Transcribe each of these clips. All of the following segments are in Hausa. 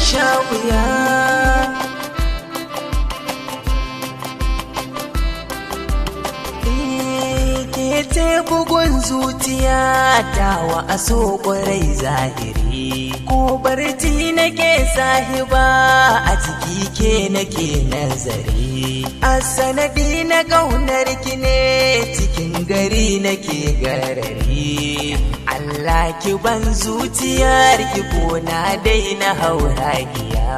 sha wuya. Ke ce bugun zuciya tawa a so kwarai zahiri, ko barci nake sahiba a ciki ke nake nazari. A sanadi na ƙaunar ki ne cikin gari nake garari. Allah ki ban zuciyar ki ko na daina hauragiya.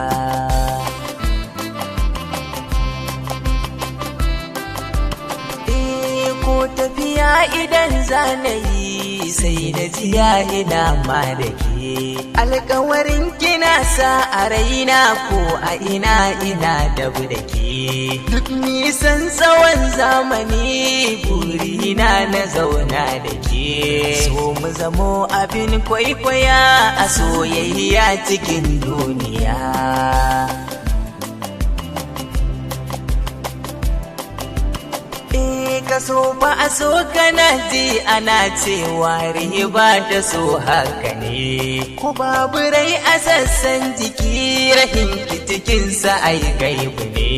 Ko tafiya idan zanayi sai na jiya ina ma da ke. Alkawarin kina sa a raina ko a ina ina dabu da ke. Duk nisan tsawon zamani burina na zauna da ke. So mu zamo abin kwaikwaya a soyayya cikin duniya. Ka so ba a so kana ji ana cewa riba da so haka ne. Ko babu rai a sassan jiki rahin ki cikinsa ai gaibu ne.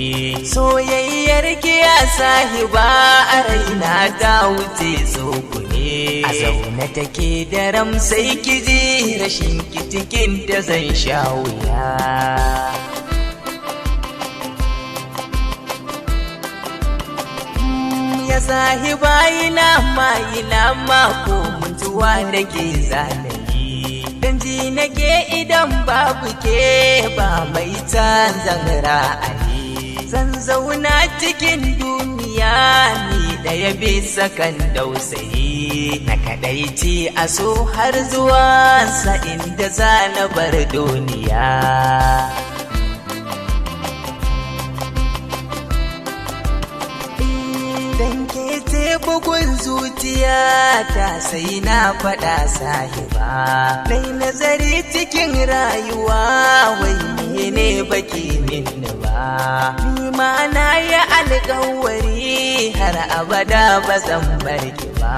Soyayyar ki ya sahiba a raina ta wuce so ne. A zaune take daram sai ki ji rashin ki cikin ta zan sha wuya. Ya sahiba ina ma ko mutuwa nake zanayi. Dan ji nake idan babu ke ba mai canzan ra'ayi. Zan zauna cikin duniya ni ɗaya bisa kan dausayi. Na kaɗaici a so har zuwa sa'in da za na bar duniya. Dan ke ce bugun zuciya ta sai na faɗa sahiba. Nai nazari cikin rayuwa wai mene baki minni ba. Ni ma na yi alƙawari har abada ba zan bar ki ba.